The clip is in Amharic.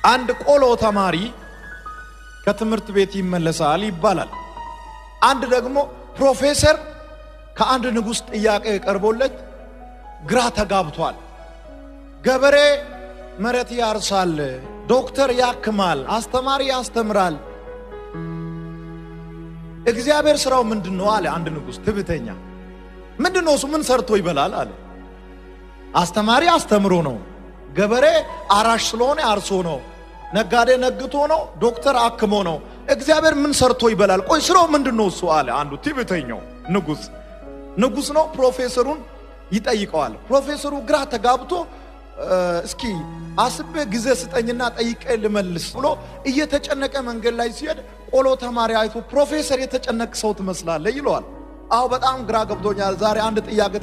አንድ ቆሎ ተማሪ ከትምህርት ቤት ይመለሳል ይባላል። አንድ ደግሞ ፕሮፌሰር ከአንድ ንጉሥ ጥያቄ ቀርቦለት ግራ ተጋብቷል። ገበሬ መሬት ያርሳል፣ ዶክተር ያክማል፣ አስተማሪ ያስተምራል። እግዚአብሔር ስራው ምንድን ነው አለ አንድ ንጉሥ ትዕቢተኛ። ምንድን ነው እሱ ምን ሰርቶ ይበላል አለ። አስተማሪ አስተምሮ ነው፣ ገበሬ አራሽ ስለሆነ አርሶ ነው፣ ነጋዴ ነግቶ ነው፣ ዶክተር አክሞ ነው። እግዚአብሔር ምን ሰርቶ ይበላል? ቆይ ስራው ምንድን ነው እሱ አለ አንዱ ትዕቢተኛው ንጉሥ። ንጉሥ ነው፣ ፕሮፌሰሩን ይጠይቀዋል። ፕሮፌሰሩ ግራ ተጋብቶ እስኪ አስቤ ጊዜ ስጠኝና ጠይቄ ልመልስ ብሎ እየተጨነቀ መንገድ ላይ ሲሄድ ቆሎ ተማሪ አይቶ ፕሮፌሰር የተጨነቅ ሰው ትመስላለህ ይለዋል። አዎ በጣም ግራ ገብቶኛል። ዛሬ አንድ ጥያቄ